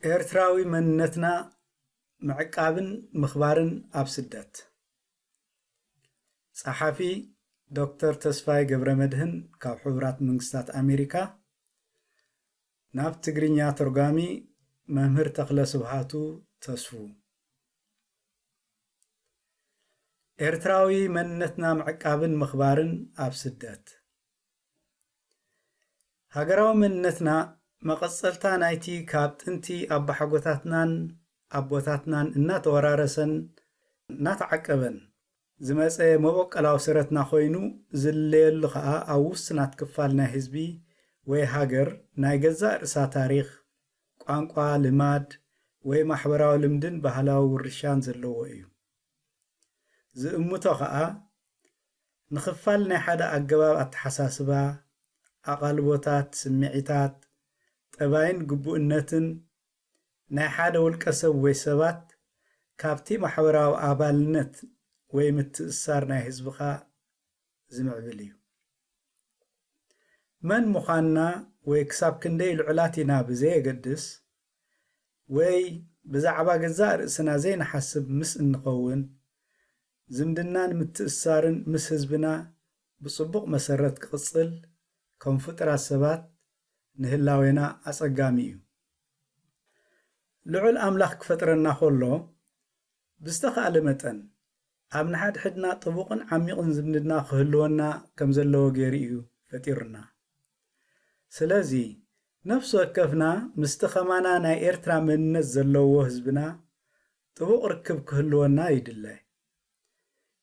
ኤርትራዊ መንነትና ምዕቃብን ምኽባርን ኣብ ስደት። ጸሓፊ ዶክተር ተስፋይ ገብረመድህን ካብ ሕቡራት መንግስታት ኣሜሪካ፣ ናብ ትግርኛ ተርጓሚ መምህር ተኽለ ስብሃቱ ተስፉ። ኤርትራዊ መንነትና ምዕቃብን ምኽባርን ኣብ ስደት። ሃገራዊ መንነትና መቐጸልታ ናይቲ ካብ ጥንቲ ኣባሓጎታትናን ኣቦታትናን እናተወራረሰን እናተዓቀበን ዝመጸ መበቆላዊ ሰረትና ኮይኑ፣ ዝልለየሉ ኸኣ ኣብ ውስናት ክፋል ናይ ህዝቢ ወይ ሃገር ናይ ገዛእ ርእሳ ታሪኽ፣ ቋንቋ፣ ልማድ ወይ ማሕበራዊ ልምድን ባህላዊ ውርሻን ዘለዎ እዩ። ዝእምቶ ኸኣ ንኽፋል ናይ ሓደ ኣገባብ ኣተሓሳስባ፣ ኣቓልቦታት፣ ስምዒታት፣ ጠባይን ግቡእነትን ናይ ሓደ ውልቀ ሰብ ወይ ሰባት ካብቲ ማሕበራዊ ኣባልነት ወይ ምትእስሳር ናይ ህዝብኻ ዝምዕብል እዩ። መን ምዃንና ወይ ክሳብ ክንደይ ልዑላት ኢና ብዘየገድስ፣ ወይ ብዛዕባ ገዛእ ርእስና ዘይንሓስብ ምስ እንኸውን፣ ዝምድናን ምትእስሳርን ምስ ህዝብና ብጽቡቕ መሰረት ክቕጽል፣ ከም ፍጡራት ሰባት ንህላዌና ኣጸጋሚ እዩ። ልዑል ኣምላኽ ክፈጥረና ከሎ፣ ብዝተኻእለ መጠን ኣብ ንሓድሕድና ጥቡቕን ዓሚቕን ዝምድና ክህልወና ከም ዘለዎ ገይሩ እዩ ፈጢሩና። ስለዚ፣ ነፍሲ ወከፍና ምስቲ ከማና ናይ ኤርትራ መንነት ዘለዎ ህዝብና ጥቡቕ ርክብ ክህልወና ይድለ።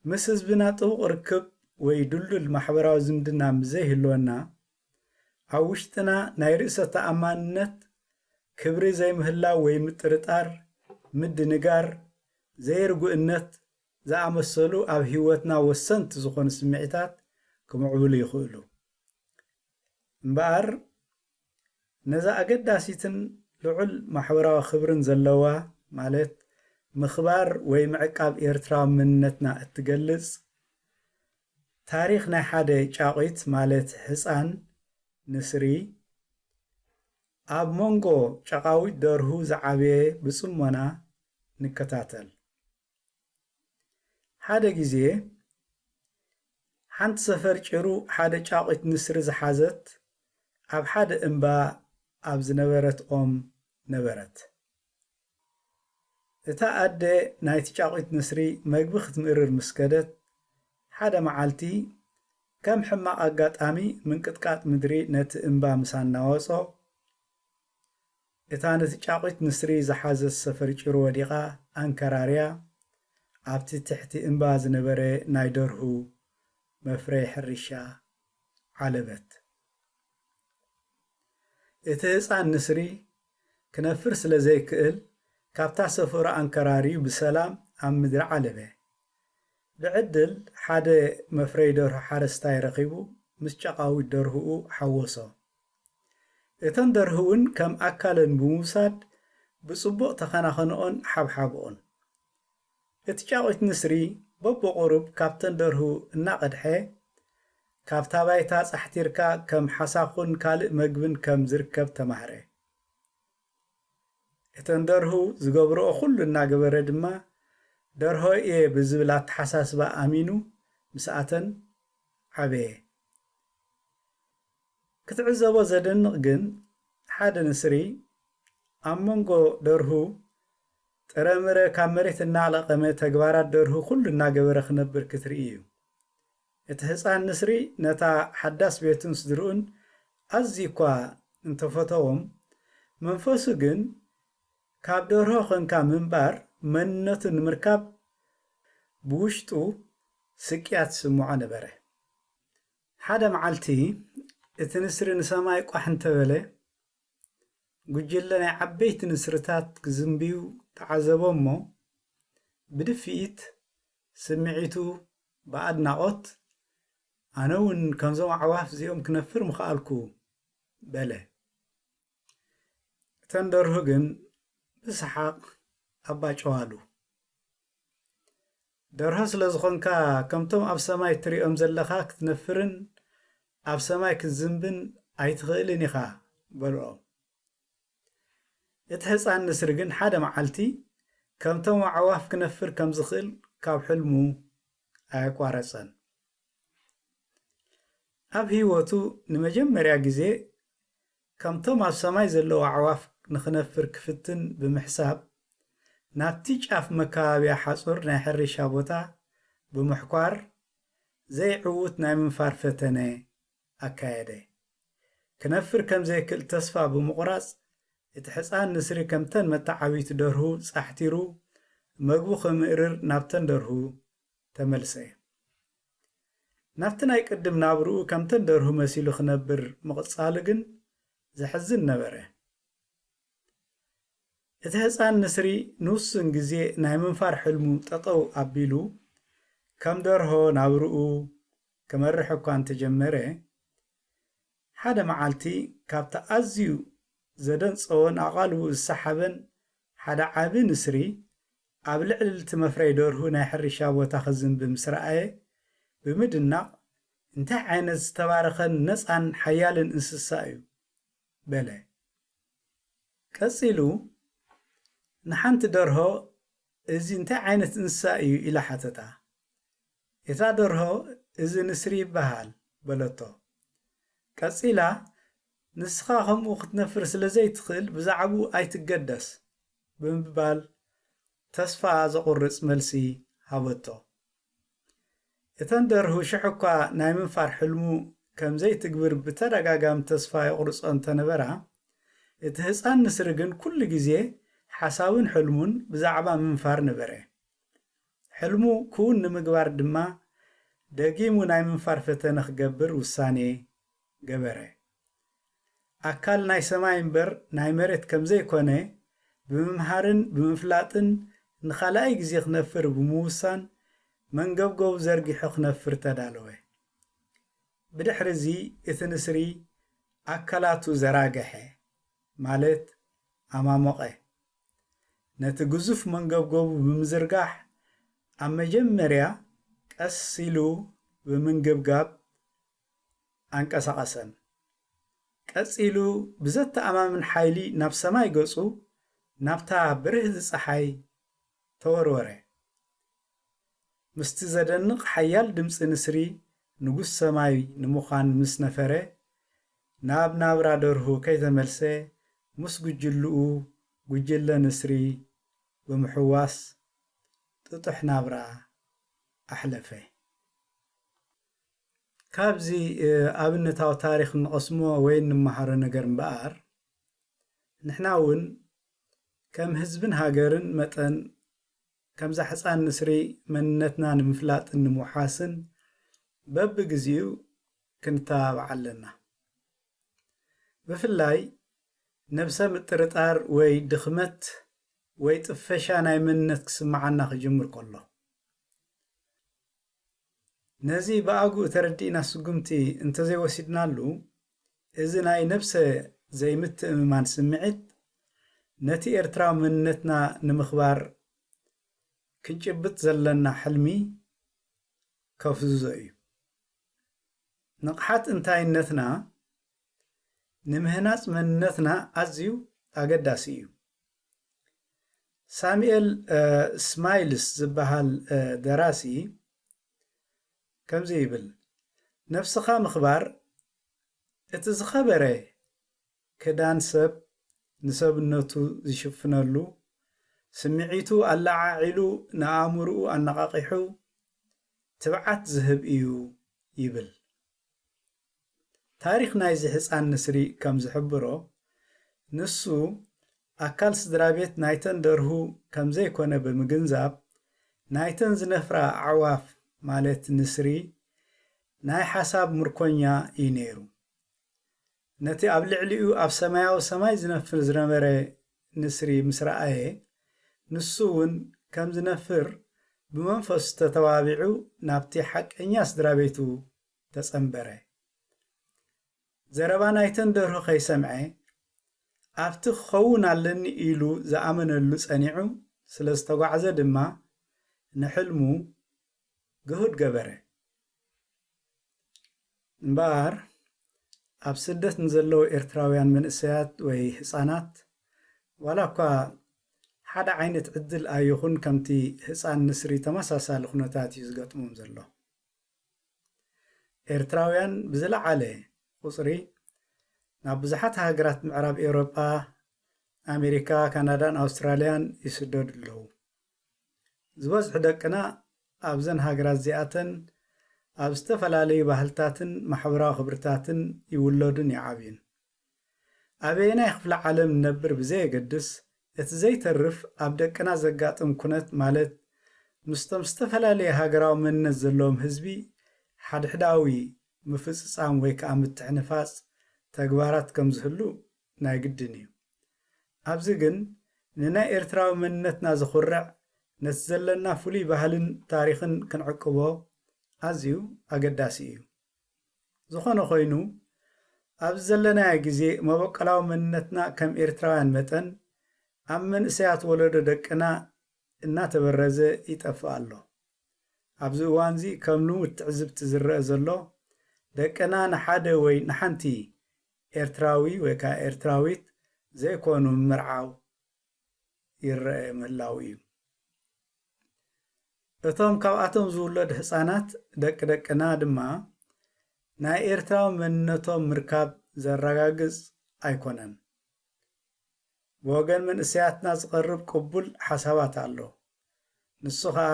ምስ ህዝብና ጥቡቕ ርክብ ወይ ድልዱል ማሕበራዊ ዝምድና ምስ ዘይህልወና፣ ኣብ ውሽጥና ናይ ርእሰ ተኣማንነት፣ ክብሪ ዘይምህላው ወይ ምጥርጣር፣ ምድንጋር፣ ዘይርጉእነት ዝኣመሰሉ ኣብ ህይወትና ወሰንቲ ዝኾኑ ስምዒታት ክምዕብሉ ይኽእሉ። እምበኣር፣ ነዛ ኣገዳሲትን ልዑል ማሕበራዊ ክብርን ዘለዋ፣ ማለት ምኽባር ወይ ምዕቃብ ኤርትራዊ መንነትና እትገልጽ፣ ታሪኽ ናይ ሓደ ጫቒት፣ ማለት ህጻን ንስሪ፣ ኣብ መንጎ ጫቓዊት ደርሁ ዝዓበየ ብጽሞና ንከታተል። ሓደ ግዜ፣ ሓንቲ ሰፈር ጭሩ ሓደ ጫቒት ንስሪ ዝሓዘት ኣብ ሓደ እምባ ኣብ ዝነበረት ኦም ነበረት። እታ ኣደ ናይቲ ጫቒት ንስሪ መግቢ ክትምእርር ምስ ከደት፣ ሓደ መዓልቲ ከም ሕማቕ ኣጋጣሚ ምንቅጥቃጥ ምድሪ ነቲ እምባ ምስ ኣናወጾ፣ እታ ነቲ ጫቒት ንስሪ ዝሓዘት ሰፈር ጭሩ ወዲቓ ኣንከራርያ ኣብቲ ትሕቲ እምባ ዝነበረ ናይ ደርሁ መፍረዪ ሕርሻ ዓለበት። እቲ ህጻን ንስሪ ክነፍር ስለ ዘይክእል፣ ካብታ ሰፈሩ ኣንከራርዩ ብሰላም ኣብ ምድሪ ዓለበ። ብዕድል ሓደ መፍረይ ደርሁ ሓረስታይ ረኺቡ ምስ ጨቓዊት ደርሁኡ ሓወሶ። እተን ደርሁ እውን ከም ኣካለን ብምውሳድ ብጽቡቕ ተኸናኸንኦን ሓብሓብኦን። እቲ ጫቒት ንስሪ በብቑሩብ ካብተን ደርሁ እናቐድሐ፣ ካብታ ባይታ ጻሕቲርካ ከም ሓሳኹን ካልእ መግብን ከም ዝርከብ ተማህረ። እተን ደርሁ ዝገብርኦ ኩሉ እናገበረ ድማ፣ ደርሆ እየ ብዝብል ኣተሓሳስባ ኣሚኑ ምስኣተን ዓበየ። ክትዕዘቦ ዘደንቕ ግን፣ ሓደ ንስሪ ኣብ መንጎ ደርሁ ጥረምረ ካብ መሬት እናለቐመ፣ ተግባራት ደርሁ ኩሉ እናገበረ ክነብር ክትርኢ እዩ። እቲ ህጻን ንስሪ ነታ ሓዳስ ቤቱን ስድርኡን ኣዝዩ እኳ እንተፈተዎም፣ መንፈሱ ግን ካብ ደርሆ ኾንካ ምንባር መንነቱ ንምርካብ ብውሽጡ ስቅያት ይስምዖ ነበረ። ሓደ መዓልቲ እቲ ንስሪ ንሰማይ ቋሕ እንተበለ፣ ጉጅለ ናይ ዓበይቲ ንስርታት ክዝንብዩ ተዓዘቦ እሞ፣ ብድፍኢት ስምዒቱ ብኣድናቖት፣ "ኣነ እውን ከምዞም ኣዕዋፍ እዚኦም ክነፍር ምኸኣልኩ" በለ። እተን ደርሁ ግን ብሰሓቕ ኣባጨዋሉ። "ደርሆ ስለ ዝኾንካ፣ ከምቶም ኣብ ሰማይ እትሪኦም ዘለኻ ክትነፍርን ኣብ ሰማይ ክትዝንብን ኣይትኽእልን ኢኻ" በልኦ። እቲ ህጻን ንስሪ ግን ሓደ መዓልቲ ከምቶም ኣዕዋፍ ክነፍር ከም ዝኽእል ካብ ሕልሙ ኣየቋረጸን። ኣብ ህይወቱ ንመጀመርያ ግዜ ከምቶም ኣብ ሰማይ ዘለዉ ኣዕዋፍ ንኽነፍር ክፍትን ብምሕሳብ፣ ናብቲ ጫፍ መከባብያ ሓጹር ናይ ሕርሻ ቦታ ብምሕኳር ዘይዕዉት ናይ ምንፋር ፈተነ ኣካየደ። ክነፍር ከም ዘይክእል ተስፋ ብምቑራጽ፣ እቲ ሕጻን ንስሪ ከምተን መተዓብይቲ ደርሁ ጻሕቲሩ መግቡ ክምእርር ናብተን ደርሁ ተመልሰ። ናብቲ ናይ ቅድም ናብርኡ ከምተን ደርሁ መሲሉ ክነብር ምቕጻሉ ግን ዘሕዝን ነበረ። እቲ ህጻን ንስሪ ንውሱን ግዜ ናይ ምንፋር ሕልሙ ጠጠው ኣቢሉ ከም ደርሆ ናብርኡ ክመርሕ እኳ እንተጀመረ፣ ሓደ መዓልቲ ካብቲ ኣዝዩ ዘደንጸዎን ኣቓልቦኡ ዝሰሓበን ሓደ ዓቢ ንስሪ ኣብ ልዕሊ እቲ መፍረይ ደርሁ ናይ ሕርሻ ቦታ ክዝንቢ ምስ ረኣየ ብምድናቕ፣ "እንታይ ዓይነት ዝተባረኸን ነጻን ሓያልን እንስሳ እዩ?" በለ። ቀጺሉ ንሓንቲ ደርሆ፣ "እዚ እንታይ ዓይነት እንስሳ እዩ?" ኢላ ሓተታ። እታ ደርሆ፣ "እዚ ንስሪ ይበሃል" በለቶ። ቀጺላ፣ "ንስኻ ከምኡ ክትነፍር ስለ ዘይትኽእል ብዛዕባኡ ኣይትገደስ" ብምባል ተስፋ ዘቑርጽ መልሲ ሃበቶ። እተን ደርሁ ሽሕ እኳ ናይ ምንፋር ሕልሙ ከም ዘይትግብር ብተደጋጋሚ ተስፋ የቑርጾ እንተነበራ፣ እቲ ህጻን ንስሪ ግን ኩሉ ግዜ ሓሳቡን ሕልሙን ብዛዕባ ምንፋር ነበረ። ሕልሙ ክውን ንምግባር ድማ ደጊሙ ናይ ምንፋር ፈተነ ክገብር ውሳኔ ገበረ። ኣካል ናይ ሰማይ እምበር ናይ መሬት ከም ዘይኮነ ብምምሃርን ብምፍላጥን ንኻልኣይ ግዜ ክነፍር ብምውሳን መንገብገቡ ዘርጊሑ ክነፍር ተዳለወ። ብድሕሪዚ እቲ ንስሪ ኣካላቱ ዘራገሐ፣ ማለት ኣማሞቐ። ነቲ ግዙፍ መንገብገቡ ብምዝርጋሕ ኣብ መጀመርያ ቀስ ኢሉ ብምንግብጋብ ኣንቀሳቐሰን። ቀጺሉ ብዘተኣማምን ሓይሊ ናብ ሰማይ ገጹ ናብታ ብርህቲ ጸሓይ ተወርወረ። ምስቲ ዘደንቕ ሓያል ድምጺ ንስሪ ንጉስ ሰማይ ንምዃን ምስ ነፈረ፣ ናብ ናብራ ደርሁ ከይተመልሰ ምስ ጉጅልኡ፣ ጉጅለ ንስሪ፣ ብምሕዋስ ጥጡሕ ናብራ ኣሕለፈ። ካብዚ ኣብነታዊ ታሪኽ እንቐስሞ ወይ እንመሃሮ ነገር እምበኣር፣ ንሕና እውን ከም ህዝብን ሃገርን መጠን፣ ከምዛ ሕፃን ንስሪ መንነትና ንምፍላጥን ንምውሓስን በብግዜኡ ክንተባባዕ ኣለና። ብፍላይ ነብሰ ምጥርጣር ወይ ድኽመት ወይ ጥፈሻ ናይ መንነት ክስምዓና ክጅምር ከሎ። ነዚ ብኣግኡ ተረዲእና ስጉምቲ እንተዘይወሲድናሉ፣ እዚ ናይ ነብሰ ዘይምትእምማን ስምዒት ነቲ ኤርትራዊ መንነትና ንምኽባር ክንጭብጥ ዘለና ሕልሚ ከፍዝዞ እዩ። ንቕሓት እንታይነትና ንምህናጽ መንነትና ኣዝዩ ኣገዳሲ እዩ። ሳሙኤል፣ እ፣ ስማይልስ ዝበሃል፣ እ፣ ደራሲ ከምዚ ይብል፣ "ነብስኻ ምኽባር እቲ ዝኸበረ ክዳን ሰብ ንሰብነቱ ዝሽፍነሉ፣ ስምዒቱ ኣለዓዒሉ ንኣእምሮኡ ኣነቓቒሑ ትብዓት ዝህብ እዩ" ይብል። ታሪኽ ናይዚ ህጻን ንስሪ ከም ዝሕብሮ፣ ንሱ ኣካል ስድራ ቤት ናይተን ደርሁ ከም ዘይኮነ ብምግንዛብ፣ ናይተን ዝነፍራ ኣዕዋፍ፣ ማለት ንስሪ፣ ናይ ሓሳብ ምርኮኛ እዩ ነይሩ። ነቲ ኣብ ልዕሊኡ ኣብ ሰማያዊ ሰማይ ዝነፍር ዝነበረ ንስሪ ምስ ረኣየ፣ ንሱ እውን ከም ዝነፍር ብመንፈሱ ተተባቢዑ ናብቲ ሓቀኛ ስድራ ቤቱ ተጸንበረ። ዘረባ ናይተን ደርሁ ከይሰምዐ፣ ኣብቲ ክኸውን ኣለኒ ኢሉ ዝኣመነሉ ጸኒዑ ስለ ዝተጓዕዘ ድማ፣ ንሕልሙ ግሁድ ገበረ። እምበኣር፣ ኣብ ስደት ንዘለዉ ኤርትራውያን መንእሰያት ወይ ህጻናት፣ ዋላ እኳ ሓደ ዓይነት ዕድል ኣይኹን፣ ከምቲ ህፃን ንስሪ ተመሳሳሊ ኩነታት እዩ ዝገጥሞም ዘሎ። ኤርትራውያን ብዝለዓለ ቁፅሪ ናብ ብዙሓት ሃገራት ምዕራብ ኤውሮጳ፣ ኣሜሪካ፣ ካናዳን ኣውስትራልያን ይስደዱ ኣለዉ። ዝበዝሑ ደቅና ኣብዘን ሃገራት እዚኣተን ኣብ ዝተፈላለዩ ባህልታትን ማሕበራዊ ክብርታትን ይውለዱን ይዓብዩን። ኣበየናይ ክፍለ ዓለም ንነብር ብዘየገድስ፣ እቲ ዘይተርፍ ኣብ ደቅና ዘጋጥም ኩነት፣ ማለት ምስቶም ዝተፈላለየ ሃገራዊ መንነት ዘለዎም ህዝቢ ሓድሕዳዊ ምፍጽጻም ወይ ከኣ ምትሕንፋጽ ተግባራት ከም ዝህሉ ናይ ግድን እዩ። ኣብዚ ግን ንናይ ኤርትራዊ መንነትና ዘኹርዕ፣ ነቲ ዘለና ፍሉይ ባህልን ታሪኽን ክንዕቅቦ ኣዝዩ ኣገዳሲ እዩ። ዝኾነ ኮይኑ፣ ኣብዚ ዘለናዮ ግዜ መበቆላዊ መንነትና ከም ኤርትራውያን መጠን ኣብ መንእሰያት ወለዶ ደቅና እናተበረዘ ይጠፍእ ኣሎ። ኣብዚ እዋንዚ ከም ልሙድ ትዕዝብቲ ዝረአ ዘሎ፣ ደቅና ንሓደ ወይ ንሓንቲ ኤርትራዊ ወይ ከኣ ኤርትራዊት ዘይኮኑ ምምርዓው ይረአ ምህላው እዩ። እቶም ካብኣቶም ዝውለዱ ህጻናት ደቂ ደቅና ድማ ናይ ኤርትራዊ መንነቶም ምርካብ ዘረጋግጽ ኣይኮነን። ብወገን መንእሰያትና ዝቐርብ ቅቡል ሓሳባት ኣሎ። ንሱ ኸኣ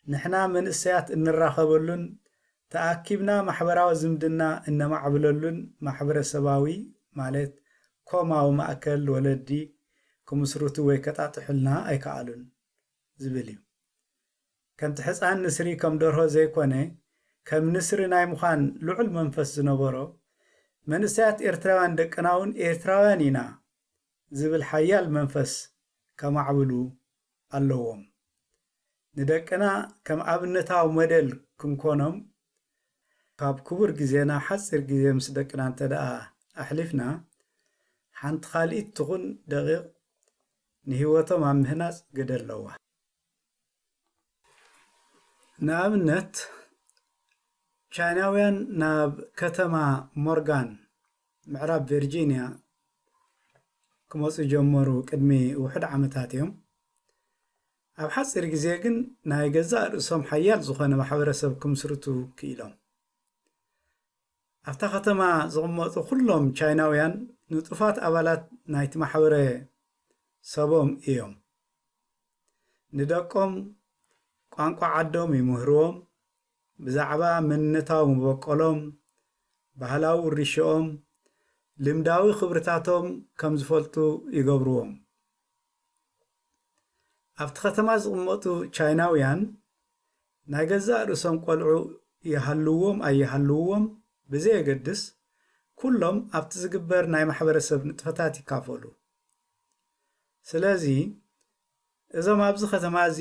ንሕና መንእሰያት እንራኸበሉን ተኣኪብና ማሕበራዊ ዝምድና እነማዕብለሉን ማሕበረሰባዊ፣ ማለት ኮማዊ ማእከል ወለዲ ክምስርቱ ወይ ከጣጥሑልና ኣይከኣሉን ዝብል እዩ። ከምቲ ሕፃን ንስሪ ከም ደርሆ ዘይኮነ፣ ከም ንስሪ ናይ ምዃን ልዑል መንፈስ ዝነበሮ፣ መንእሰያት ኤርትራውያን ደቅና እውን ኤርትራውያን ኢና ዝብል ሓያል መንፈስ ከማዕብሉ ኣለዎም። ንደቅና ከም ኣብነታዊ ሞዴል ክንኮኖም፣ ካብ ክቡር ግዜና ሓጺር ግዜ ምስ ደቅና እንተ ደኣ ኣሕሊፍና፣ ሓንቲ ካልኢት ትኹን ደቂቕ ንህይወቶም ኣብ ምህናጽ ግደ ኣለዋ። ንኣብነት፣ ቻይናውያን ናብ ከተማ ሞርጋን፣ ምዕራብ ቨርጂንያ፣ ክመጹ ጀመሩ ቅድሚ ውሑድ ዓመታት እዮም። ኣብ ሓጺር ግዜ ግን ናይ ገዛእ ርእሶም ሓያል ዝኾነ ማሕበረሰብ ክምስርቱ ክኢሎም። ኣብታ ከተማ ዝቕመጡ ኩሎም ቻይናውያን ንጡፋት ኣባላት ናይቲ ማሕበረ ሰቦም እዮም። ንደቆም ቋንቋ ዓዶም ይምህርዎም፣ ብዛዕባ መንነታዊ መበቆሎም፣ ባህላዊ ውርሻኦም፣ ልምዳዊ ክብርታቶም ከም ዝፈልጡ ይገብርዎም። ኣብቲ ከተማ ዝቕመጡ ቻይናውያን ናይ ገዛእ ርእሶም ቆልዑ ይሃልውዎም ኣይሃልውዎም ብዘየገድስ፣ ኩሎም ኣብቲ ዝግበር ናይ ማሕበረሰብ ንጥፈታት ይካፈሉ። ስለዚ፣ እዞም ኣብዚ ከተማ እዚ፣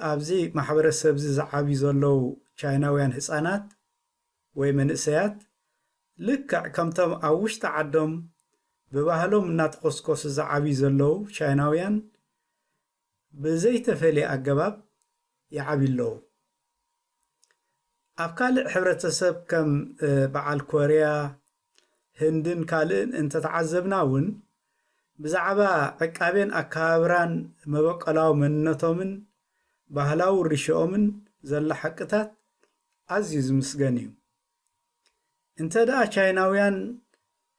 ኣብዚ ማሕበረሰብ እዚ ዝዓብዩ ዘለዉ ቻይናውያን ህጻናት ወይ መንእሰያት፣ ልክዕ ከምቶም ኣብ ውሽጢ ዓዶም ብባህሎም እናተኾስኮሱ ዝዓብዩ ዘለዉ ቻይናውያን፣ ብዘይተፈልየ ኣገባብ ይዓብዩ ኣለዉ። ኣብ ካልእ ሕብረተሰብ ከም፣ እ፣ በዓል ኮርያ፣ ህንድን ካልእን እንተተዓዘብና እውን፣ ብዛዕባ ዕቃቤን ኣከባብራን መበቆላዊ መንነቶምን ባህላዊ ውርሻኦምን ዘሎ ሓቅታት ኣዝዩ ዝምስገን እዩ። እንተ ደኣ ቻይናውያን፣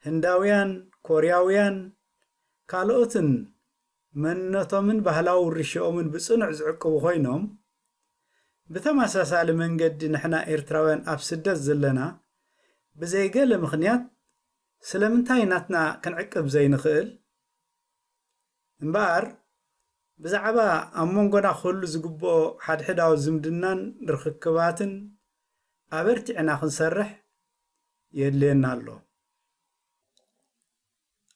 ህንዳውያን፣ ኮርያውያን፣ ካልኦትን መንነቶምን ባህላዊ ውርሻኦምን ብጽኑዕ ዝዕቅቡ ኮይኖም፣ ብተመሳሳሊ መንገዲ ንሕና ኤርትራውያን ኣብ ስደት ዘለና ብዘይ ገለ ምኽንያት ስለምንታይ ናትና ክንዕቅብ ዘይንኽእል? እምበኣር፣ ብዛዕባ ኣብ መንጎና ክህሉ ዝግብኦ ሓድሕዳዊ ዝምድናን ርኽክባትን ኣበርቲዕና ክንሰርሕ የድልየና ኣሎ።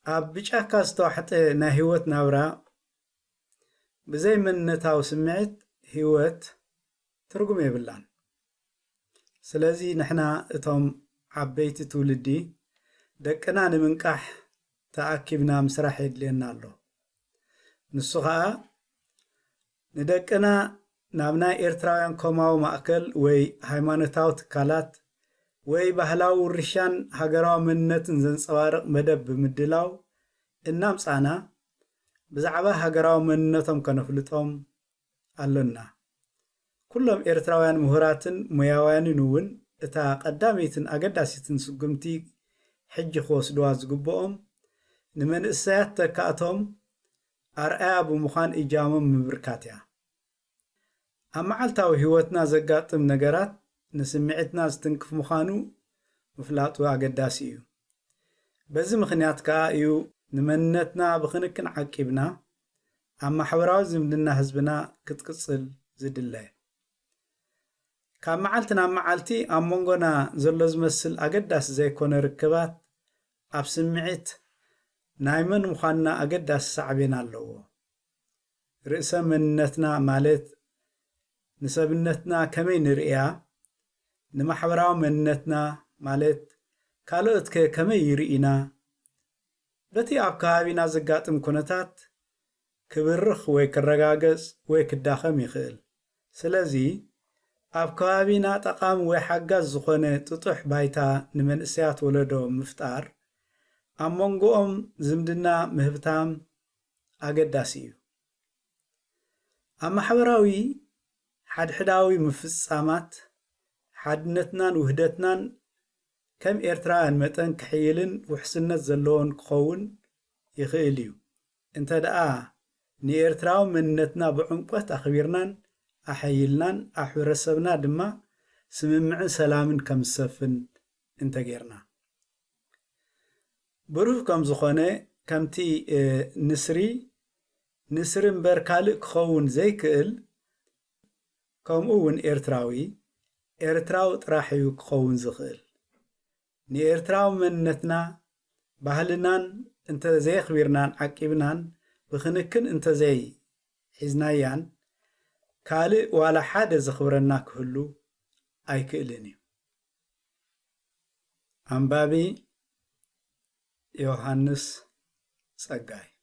ኣብ ብጫካ ዝተዋሕጠ ናይ ህይወት ናብራ፣ ብዘይ መንነታዊ ስምዒት ህይወት ትርጉም የብላን። ስለዚ ንሕና እቶም ዓበይቲ ትውልዲ ደቅና ንምንቃሕ ተኣኪብና ምስራሕ የድልየና ኣሎ። ንሱ ኸኣ ንደቅና ናብ ናይ ኤርትራውያን ኮማዊ ማእከል ወይ ሃይማኖታዊ ትካላት ወይ ባህላዊ ውርሻን ሃገራዊ መንነትን ዘንጸባርቕ መደብ ብምድላው እናምጻና፣ ብዛዕባ ሃገራዊ መንነቶም ከነፍልጦም ኣሎና። ኩሎም ኤርትራውያን ምሁራትን ሞያውያንን እውን እታ ቀዳመይትን ኣገዳሲትን ስጉምቲ ሕጂ ክወስድዋ ዝግብኦም፣ ንመንእሰያት ተካእቶም ኣርኣያ ብምዃን እጃሞም ምብርካት እያ። ኣብ መዓልታዊ ህይወትና ዘጋጥም ነገራት ንስምዒትና ዝትንክፍ ምዃኑ ምፍላጡ ኣገዳሲ እዩ። በዚ ምኽንያት ከኣ እዩ ንመንነትና ብኽንክን ዓቂብና ኣብ ማሕበራዊ ዝምድና ህዝብና ክትቅጽል ዝድለ። ካብ መዓልቲ ናብ መዓልቲ ኣብ መንጎና ዘሎ ዝመስል ኣገዳሲ ዘይኮነ ርክባት ኣብ ስምዒት ናይ መን ምዃንና ኣገዳሲ ሳዕቤን ኣለዎ። ርእሰ መንነትና ማለት ንሰብነትና ከመይ ንርእያ፣ ንማሕበራዊ መንነትና ማለት ካልኦትከ ከመይ ይርእዩና፣ በቲ ኣብ ከባቢና ዘጋጥም ኩነታት ክብርኽ ወይ ክረጋገጽ ወይ ክዳኸም ይኽእል። ስለዚ ኣብ ከባቢና ጠቓሚ ወይ ሓጋዝ ዝኾነ ጥጡሕ ባይታ ንመንእሰያት ወለዶ ምፍጣር ኣብ መንጎኦም ዝምድና ምህብታም ኣገዳሲ እዩ። ኣብ ማሕበራዊ ሓድሕዳዊ ምፍጻማት ሓድነትናን ውህደትናን ከም ኤርትራውያን መጠን ክሕይልን ውሕስነት ዘለዎን ክኸውን ይኽእል እዩ። እንተ ደኣ ንኤርትራዊ መንነትና ብዕምቆት ኣኽቢርናን ኣሐይልናን ኣብ ሕብረተሰብና ድማ ስምምዕን ሰላምን ከም ዝሰፍን እንተጌርና። ብሩህ ከም ዝኾነ ከምቲ ንስሪ ንስሪ እምበር ካልእ ክኸውን ዘይክእል፣ ከምኡ እውን ኤርትራዊ ኤርትራዊ ጥራሕ እዩ ክኸውን ዝኽእል። ንኤርትራዊ መንነትና ባህልናን እንተዘየኽቢርናን ዓቂብናን ብኽንክን እንተዘይ ሒዝናያን ካልእ ዋላ ሓደ ዘኽብረና ክህሉ ኣይክእልን እዩ። ኣንባቢ ዮሃንስ ጸጋይ።